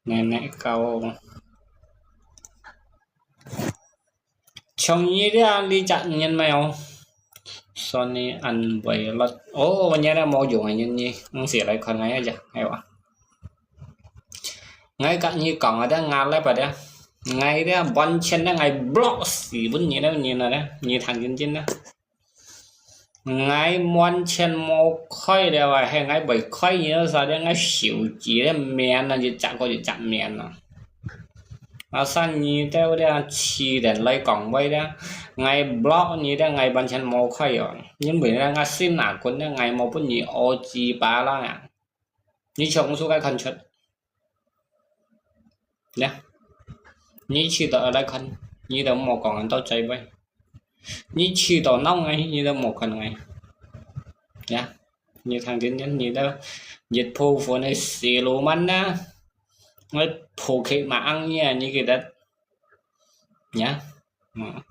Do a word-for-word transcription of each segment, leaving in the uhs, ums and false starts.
奶奶糕。像你這樣，你隻人沒有？所以恁會落。哦，你這無用个人呢，毋使來看𠊎一隻，係哇？𠊎甲你講啊，這牙剺啊，這，𠊎這完全這𠊎block死分你這人啊，這，你聽真真啊。 𠊎完全無開了啊，係𠊎會開你个啥个，𠊎手指个面啊，一隻過一隻面啊。啊，像你兜這痴人來講話這，𠊎block你這，𠊎完全無開哦，因為這𠊎心那滾這，𠊎無分你屙雞巴啦啊。你從哪个看出？呀，你試著愛來看，你都莫講恁多嘴巴。 你試著惱𠊎，你都莫看𠊎。呀，你聽真真，你都一部分个死路蠻啊，𠊎抱起馬昂你啊，你記得。呀，嗯，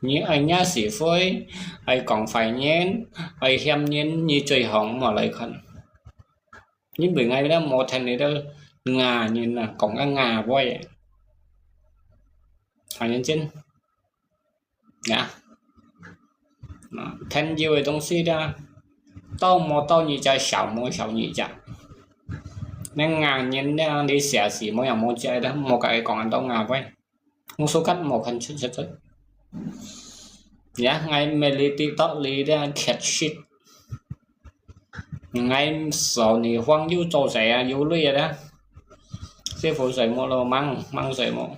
你愛惹是非，愛講壞人，愛嫌人，你最好莫來看。因為𠊎這無聽你兜牙人啊，講个牙話啊。聽真真。 呀，啊，朋友个東西啦，到無到你隻，少無少你隻。你硬人了，你寫字無樣無隻啦，莫甲佢講恁多牙話。我手甲無看出出出。呀，𠊎每日TikTok裡咧缺失。 𠊎少年方有做事啊，有鐳啊咧。師傅睡目咯，吂，吂睡目。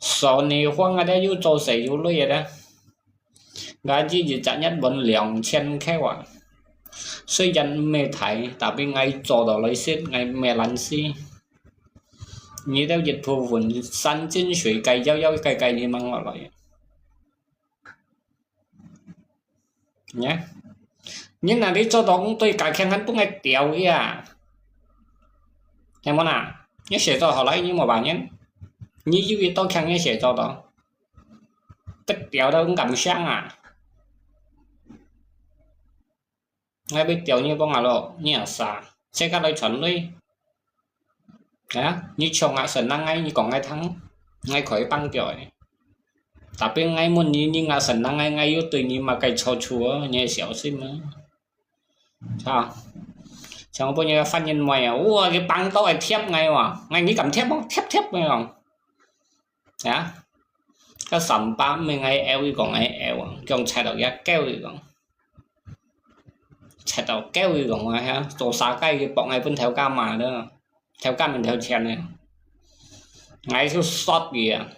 少年方啊咧，有做事有鐳啊咧。𠊎一日一隻月搵兩千箍啊。雖然毋係大，tapi𠊎做到來食，𠊎毋係懶尸。你兜一部分山珍水蓋，搖搖擺擺你吂落來。 呀，你哪裡做到對家強還分𠊎吊去啊？係無啦？你寫作好來，你莫話人，你有一道強你寫作到，被吊到毋敢想啊！ 𠊎會吊你幫下咯，你也傻，自家來賺鐳。啊，你像𠊎神人𠊎，你講𠊎聽，𠊎可以幫著誒。Tapi𠊎問你，你𠊎神人𠊎，𠊎有對你麼个錯處哦，你愛小心哦。哈，像分你个犯人妹啊，哇，佢幫到會貼𠊎哇，𠊎你敢貼無？貼貼𠊎講。 啊，該三百毋係𠊎摎佢講，𠊎摎啊，講賊到佢狗佢講，賊到狗佢講啊，哈，做啥个佢幫𠊎分頭家罵了，頭家面頭前呢，𠊎就說佢啊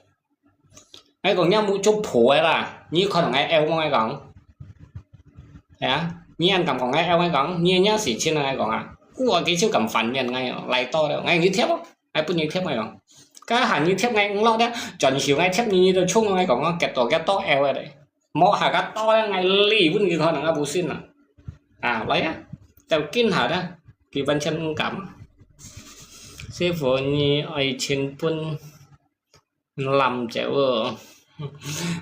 ，𠊎講你無做婆个啦，你看𠊎摎𠊎講，啊，你還敢講𠊎摎𠊎講，你也識親𠊎講啊，我佢就敢反面𠊎哦，來到了，𠊎你貼哦。 𠊎分你貼𠊎講，該下你貼𠊎毋落咧，轉手𠊎貼你，你就衝𠊎講哦，幾多幾多摎个咧，無下个多咧，𠊎理分佢可能啊毋信啊。啊，來啊，就緊下咧，佢完全毋敢。師傅，你愛情分濫走哦。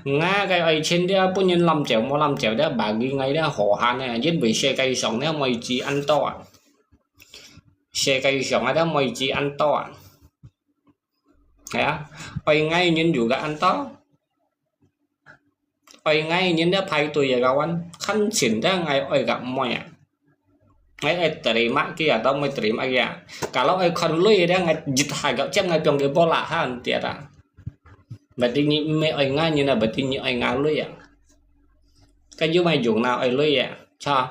𠊎个愛情咧，分人濫走，無濫走咧，bagi𠊎咧，好閒咧，因為世界上咧，妹子恁多啊。 世界上啊，這妹子恁多啊。係啊，愛𠊎人有个恁多，愛𠊎人這排隊个个完，看清這𠊎愛个妹啊。𠊎愛terima佢啊，到毋愛terima佢啊。Kalau愛看鐳个，𠊎一下个接𠊎放佢bola下跌啊。Berarti你毋係愛𠊎人啊，berarti你愛𠊎鐳啊。該有麼用啊，愛鐳啊，cha。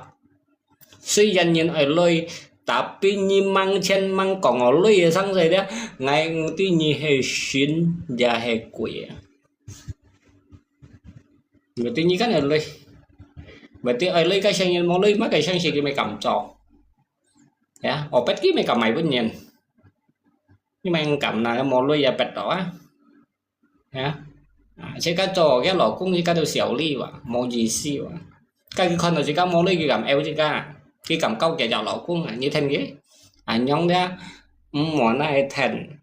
雖然人愛鐳，tapi你吂錢吂講哦，鐳个生死咧，𠊎毋知你係神也係鬼啊。毋知你敢愛鐳，毋知愛鐳个生人無鐳，麼个生死佢乜敢做？Ya，哦，bet佢乜敢賣分人，你吂敢啦，無鐳也bet到啊。 Ya，啊，自家做个老公，自家都小氣哇，無意思哇。該佢看到自家無鐳，佢敢摎自家，佢敢交个隻老公啊？你聽佢，恁樣咧，毋好那聽。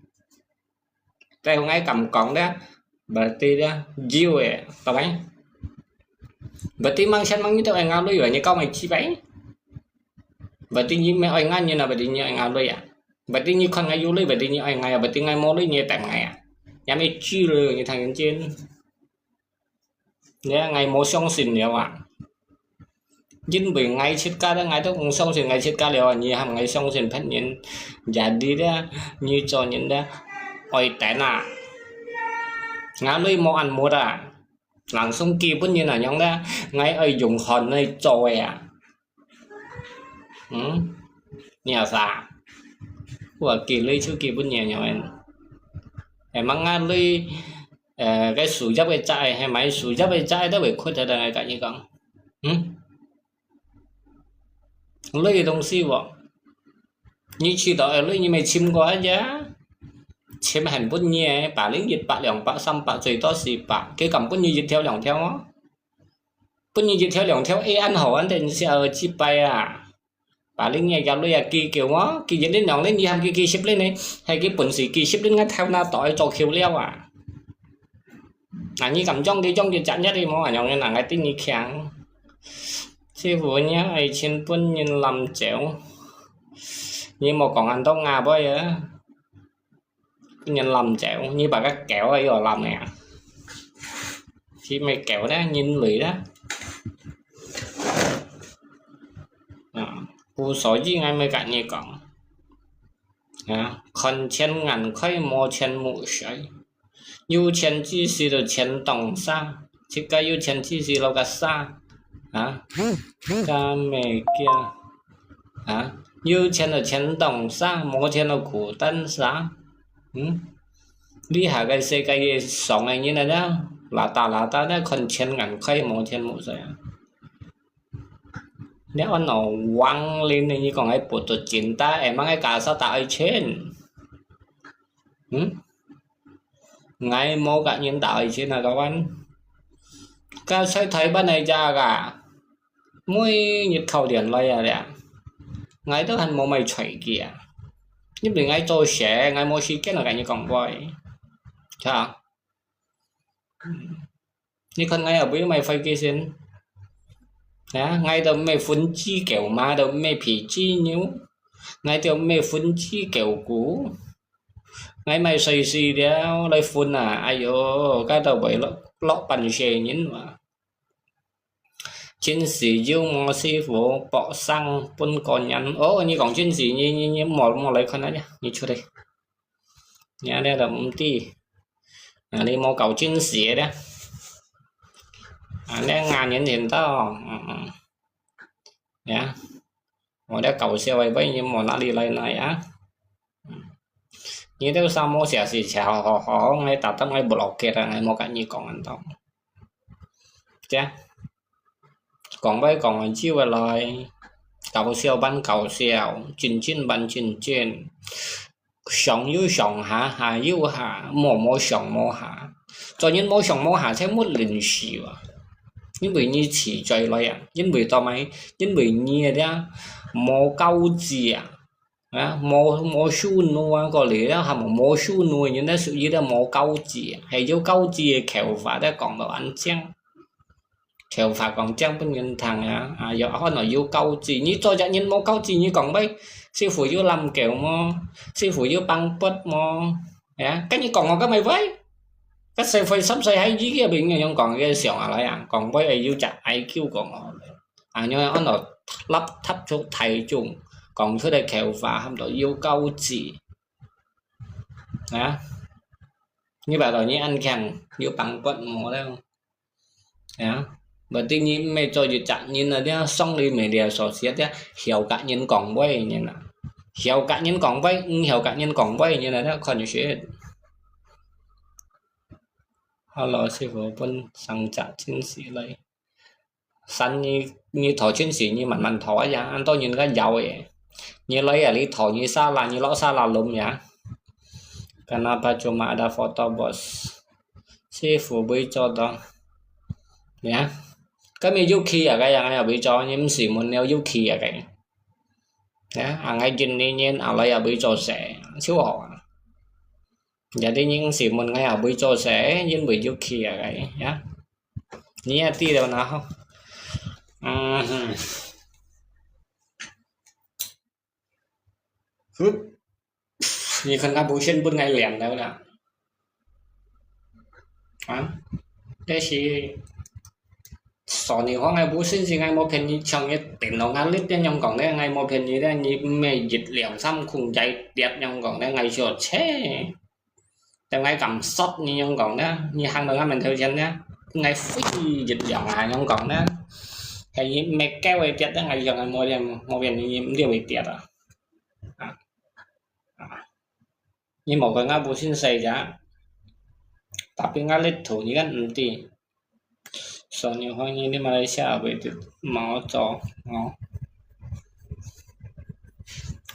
再講𠊎敢講咧，berarti咧，有个，懂無？Berarti吂錢吂你都愛𠊎鐳啊，你搞麼个雞掰？Berarti你乜愛𠊎人啊，berarti你愛𠊎鐳啊？ Berarti你看𠊎有鐳，berarti你愛𠊎啊，berarti𠊎無鐳，你愛等𠊎啊。也無救了，你聽人間。你看𠊎無相信了啊。因為𠊎自家咧，𠊎都毋相信𠊎自家了啊，你喊𠊎相信別人。Jadi咧，你做人咧，愛等啊。𠊎鐳無恁沒啊，langsung寄分人啊，樣咧，𠊎愛用汗來做个啊。 嗯，你有啥？我寄鐳就寄分你樣个。Emang啊，鐳，呃，該樹葉个摘，係買樹葉个摘都會哭个，𠊎甲你講。嗯？鐳个東西哦，你知道，呃，鐳你無尋過啊？尋還分你个，百零、一百、兩百、三百，最多四百，佢敢分你一條兩條哦？ 分你一條兩條，會恁好，恁等笑幾擺啊。Paling你个鐳啊，寄久哦，寄一輪兩輪，你喊佢寄十輪呢，係佢本事寄十輪，𠊎頭那袋做橋了啊。啊，你敢將佢將佢摘一粒無啊？樣樣人愛對你強。師傅，你愛尋分人攬走，你莫講恁多牙尾啊。 分人攬走，你把个狗啊又攬个啊。係咩狗咧？人類咧？啊，故所以𠊎咪甲你講，啊，看錢眼開，無錢目睡。有錢之時就錢當沙，自家有錢之時就个沙，啊，加咩叫？ 啊，有錢就錢當沙，無錢就苦等沙。嗯，這下个世界上个人啊，這，lata-lata這看錢眼開，無錢目睡啊。這安到王林呢，你講个不得勁大，emang个家啥大愛錢？嗯？𠊎無甲人大愛錢啊，kawan。該在台灣个家个， 每日靠電來啊咧，𠊎都還無買菜去啊。因為𠊎做事，𠊎無時間來甲你講話。係啊，你看𠊎也無買飛機先。啊，𠊎都毋係分子狗，嘛都毋係皮子牛，𠊎都毋係分子狗股。𠊎買瑞士了來分啊，哎喲，該都會落落半世人嘛。 真係有無師傅，博生分個人。哦，你講真係，你，你，你莫，莫來看啊，你出去。你恁樣都毋知。啊，你莫搞真係个咧。啊，你牙人人到，嗯，嗯。呀，我這搞笑个，不然你莫哪裡來來啊？ 你兜三毛寫是寫好好好，𠊎打得𠊎block佢啦，𠊎無甲你講恁多。這，講尾講完就會來，搞笑扮搞笑，真真扮真真，上有上下，下有下，無無上無下。做人無上無下，才沒人事啊。因為你遲嘴來啊，因為做麼？因為你个無高知啊。 啊，無，無受怒啊，過來了，還無，無受怒个人，該屬於个無高知啊，係有高知个口話，該講到恁正。口話講正分人聽啊，啊，又看到有高知，你做隻人無高知，你講喂，師傅有濫狗無？師傅有放撥無？啊，跟你講我个咪喂？該社會十歲還一個朋友用講个上下來啊，講喂，有隻I Q講我。 啊，因為安到立踏足大眾，講出來口話喊到有高知。啊，你把到你恁強，有幫骨無了。啊，berarti你毋係做一隻人啊，這上裡面這所寫這曉甲人講話人啊，曉甲人講話，毋曉甲人講話人啊，這看就識。Hello，師傅，分生隻真實來。 山你，你拖真實，你慢慢拖啊呀，恁多人个搖誒。你來啊，你拖你沙拉，你落沙拉攏呀。Kenapa cuma ada foto bos？師傅會做到。呀，今日有去啊，該樣啊，會做，你毋係問了有去啊，該。呀，啊，𠊎今年年啊來啊會做事，超好啊。Jadi你毋係問𠊎啊會做事，因為有去啊，該，呀。 你也知了，然後，嗯哼，哼，你看𠊎無線分𠊎連了啦。啊，這是索尼方个無線是𠊎無騙你，像你電腦𠊎裂个樣講个，𠊎無騙你个，你毋係一兩三空仔跌樣講个，𠊎笑切。 等𠊎敢殺你樣講呢，你行到𠊎面頭前呢，𠊎飛一兩下樣講呢，係你毋係狗會跌呢，𠊎樣个無變無變你毋會跌啊。啊，啊，你無怪𠊎無信勢呀，tapi𠊎力度你敢毋知？ Sony歡迎你馬來西亞位置，無做哦。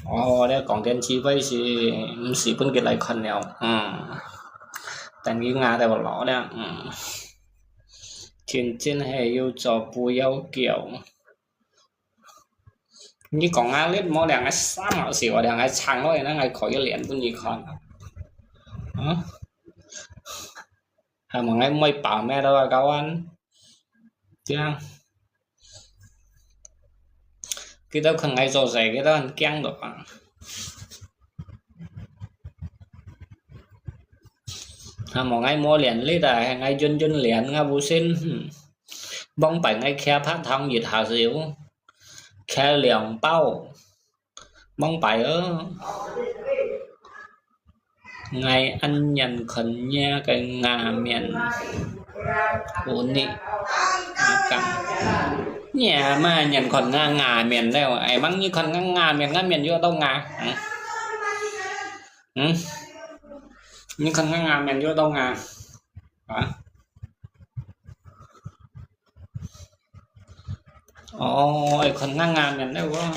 哦，你講電視位是毋是分佢來看了？嗯，等於𠊎都老了，嗯。真正係有做不要叫。你講啊，你無兩個三毛錢，我兩個長落去，那還可以連分你看啊。啊？ 係無？𠊎毋會爆咩咯，kawan。這樣，佢兜看𠊎做事，佢兜很驚个吧？係無？𠊎無連力啊，係𠊎遠遠連，𠊎無信。嗯，往擺𠊎徛白糖一下子，徛兩包。 望擺哦。𠊎恁樣看若个畫面，有你，阿剛。若嘛恁樣看若畫面了，哎，望你看若畫面，𠊎面有到若，嗯？嗯？你看若畫面有到若，啊？ 哦，愛看𠊎畫面了哦。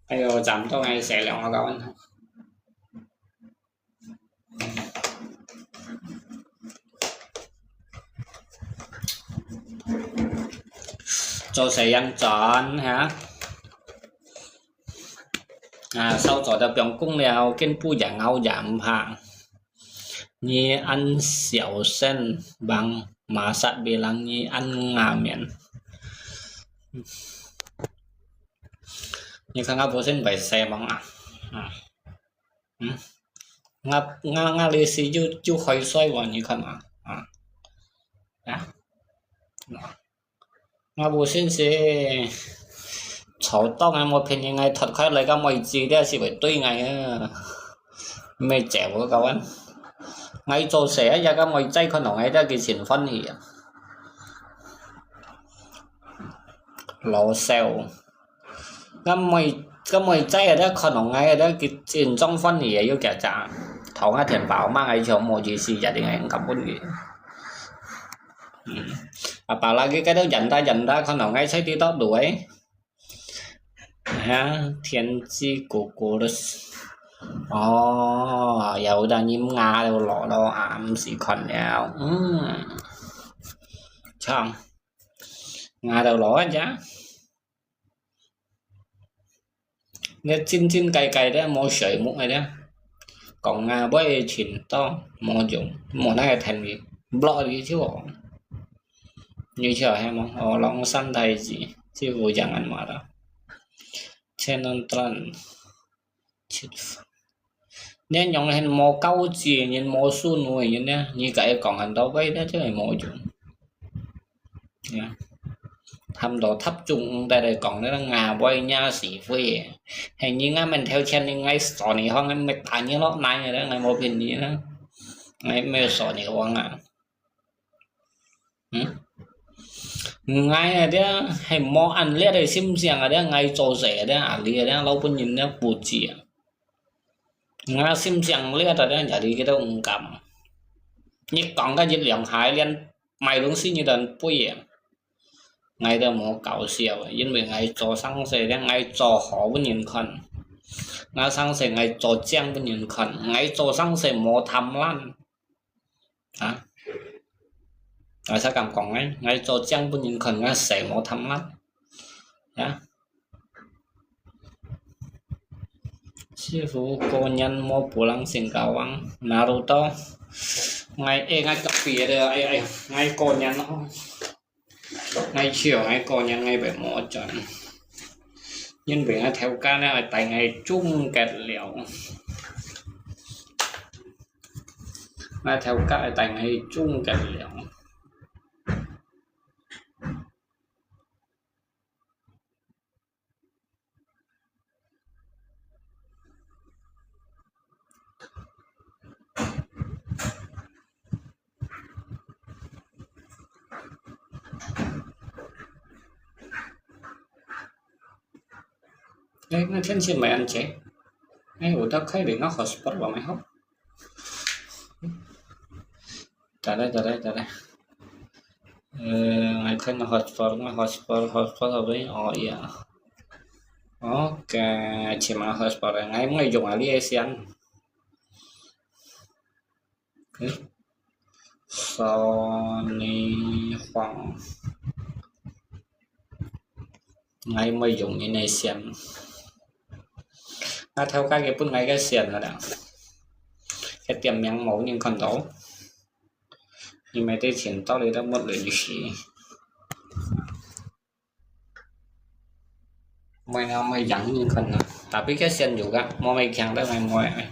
哎喲，站到𠊎洗涼啊，kawan。做事樣轉哈。啊，掃帚都放工了，見不也咬也毋怕。 你恁小聲，望masak bilang你恁畫面。你看𠊎無信會洗網啊？啊，嗯，𠊎，𠊎，𠊎這時就，就開水喎，你看嘛，啊，啊，啊。 𠊎無信係，吵到𠊎無騙你，𠊎脫開來个妹子，這係會對𠊎啊，毋係走个，kawan。𠊎做事啊，這个妹仔看到𠊎，這佢真歡喜啊。老少，該妹，該妹仔啊，這看到𠊎啊，這佢真正歡喜啊，又假假，頭下天寶嘛，𠊎就無意思，一定係毋敢分佢。 嗯，apalagi該兜人大人大，看到𠊎在地到路誒。啊，天之谷谷的，哦，有的人牙都落咯啊，毋使看了，嗯，像，牙都落啊，這。 你真真假假个，無睡目个咧，講啊，會尋到，無用，無那個聽力，block佢就好。你就係無？哦，long山大字，就有樣恁嘛啦。千人轉，七分。你用係無高級个人，無素質个人呢，你甲佢講恁多話，那就係無用。 呀，談到塔中，毋得來講，你个牙尾牙是灰个，係人家面頭前，你愛說你好，𠊎打你落來个，𠊎無騙你啦，𠊎無說你話啊。嗯？𠊎啊，這係無恁烈个心情啊，這𠊎做事啊，這阿里啊，這老本人這不止啊。 𠊎心想了，大家也理解到毋敢。你講个一兩下，連買東西你都背啊。𠊎都無搞笑，因為𠊎做生事咧，𠊎做好分人看。𠊎生事𠊎做靚分人看，𠊎做生事無貪婪。 啊？𠊎才敢講呢，𠊎做靚分人看，𠊎事無貪婪。啊？師傅過年無pulang Singkawang，Naruto。𠊎，誒，𠊎隔壁个，哎，哎，𠊎過年咯。 𠊎笑，𠊎過年𠊎會無轉，因為𠊎頭家呢，帶𠊎總結了。那頭家帶𠊎去種个了。哎，那天氣沒恁熱，哎，有得開另外hotspot無？還好。得咧，得咧，得咧。呃，𠊎看hotspot，𠊎hotspot，hotspot後尾，哦，ya。OK，尋下hotspot咧，𠊎毋會用啊，你个線。 誒，Sony Huawei，𠊎毋會用你个線。啊，頭家佢分𠊎个線个啦，該店名無人看到，你買个錢到底都沒人去。 毋會啊，毋會贏人看啊。Tapi个線有个，無會強得來無會，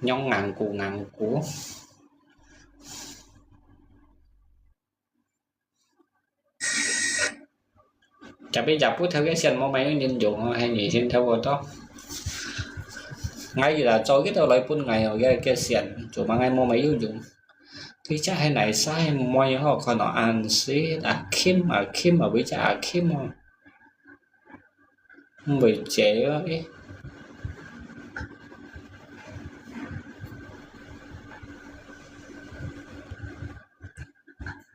用硬箍硬箍。Tapi也不透个線無會有人用哦，係你先透个多。𠊎以為做幾多來分𠊎哦，个个線，做麼个無會有用？ 佢只係泥沙係妹吼，看到恁細，阿Kim，阿Kim啊，佢只阿Kim哦。毋會借哦，誒。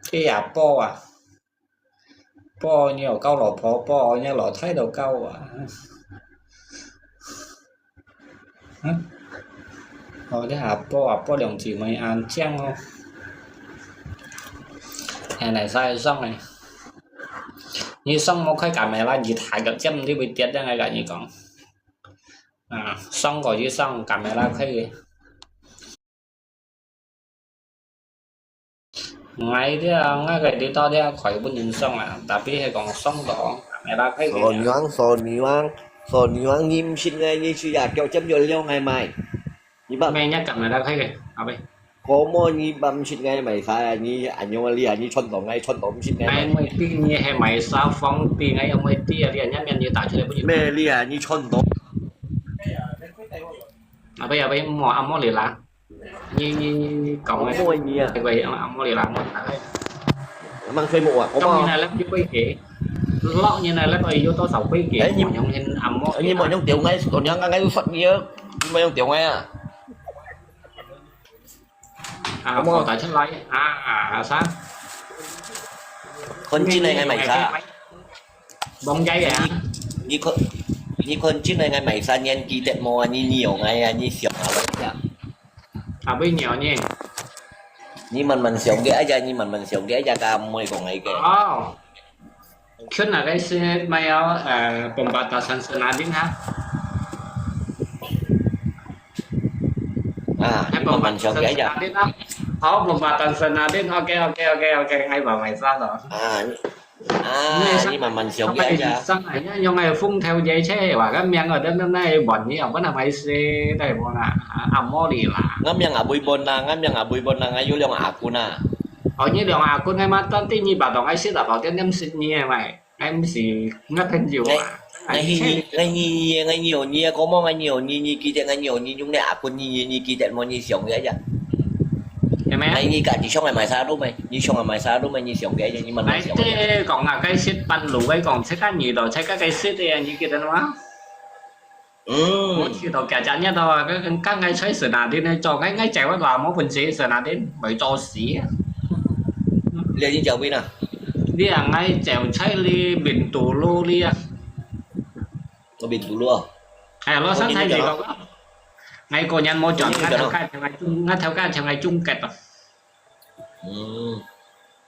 佢阿婆啊， 婆，你有交老婆，婆，你老太都交啊。嗯？哦，這阿婆，阿婆兩姊妹恁靚哦。哎，來，晒爽哎。你爽莫開camera，你下腳尖你會跌，這樣𠊎跟你講。啊，爽過去爽，camera開个。 𠊎這，𠊎个這兜這開分人爽啊，tapi係講爽到，camera開个。Sony Huawei，Sony Huawei，Sony Huawei，你毋識𠊎，你去啊，腳尖就撩𠊎買。你把，咩，你camera開个，阿伯。Komo你把毋識𠊎買啥啊？你恁樣啊，你啊，你穿到𠊎穿到毋識𠊎買。𠊎毋會知你係買啥風的，𠊎又毋會知啊，你啊，你面你打出來不就？咩，你啊，你穿到。阿伯，阿伯，莫，啊，莫理啦。 你，你，你，你講个，Komo你啊。這個，啊，莫理啦，莫理啦。Mang吹mo啊，中意呢，你規矩，落你呢，你有多少規矩？哎，你，莫用hin，啊，莫理啦。你莫用丟𠊎，我娘，𠊎有發你啊，你莫用丟𠊎啊。啊，Komo。莫打出來，啊，啊，啥？看真个，𠊎買啥？ 望仔个啊。你，你看，你看，真个，𠊎買衫，你記得無啊？你，你有𠊎啊，你想啊，𠊎呀。啊，不要呢。你慢慢想个，哎呀，你慢慢想个，哎呀，佢毋會講𠊎个。哦。Kun啊，該係買哦，呃，pembatasan Senadin哈。啊，你慢慢想个，哎呀。Pembatasan Senadin啊。好，pembatasan Senadin，OK，OK，OK，OK，哎，慢慢算咯。啊， 啊，你慢慢想个呀。上海人用个風頭仔車，話个名啊，等等那換你啊，本來買些，對無啦？啊，啊，莫理啦。𠊎名也會換啦，𠊎名也會換啦，𠊎有兩阿公啊。哦，你兩阿公个嘛，但第二把同个識啦，保证点识你个嘛，哎，毋是，我朋友啊。哎，你，哎，你，哎，你有你个，讲么，哎，你有你，你记得，哎，你有你用个阿公，你，你，你记得么？你想个呀。係咩？哎，你家己想个买啥都买，你想个买啥都买，你想个呀，你慢慢想个。哎，这讲啊，该识半路个讲，这个你咯，这个该识个呀，你记得吗？嗯。我去到家家呢，到啊，刚刚刚刚才是那天呢，做，刚刚在我话没本事是那天，没做事啊。你已经讲过了。你啊，我就在你面肚路里啊。 我面肚路啊。哎，老生太子哥哥，我个人冇轉，我頭家就係中，我頭家就係中結啊。嗯。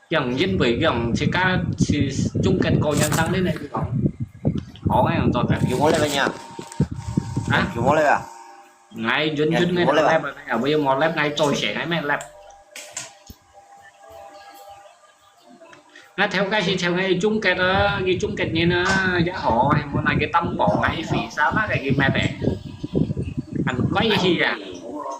樣因為樣自家係中結個人生呢，你講，好个樣做得。有冇那个呀？啊？有冇那个？哎，準準个，有冇那个？哎，我有冇lab，哎，做事，哎，咩lab？ 啊，頭家係頭个中結啊，佢中結人啊，也好，係無那个擔保，係肥沙那个佢咩个，很貴氣啊。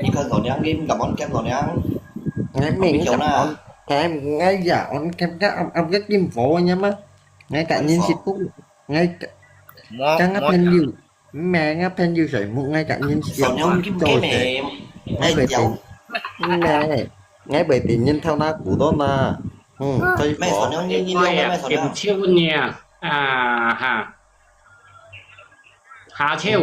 你看老娘，你敢敢看老娘？你明天啊？哎呀，俺看看俺俺个金佛呢吗？ ，𠊎个認識都，𠊎个，莫跟我莫朋友，毋係，我朋友水木，𠊎个認識手娘都做事，给美，我會哎，屌，變，毋係，𠊎會變人頭那骨頭那，嗯，所以咩手講，娘你你哎呀，你咩手娘點，笑呢？啊哈，下笑。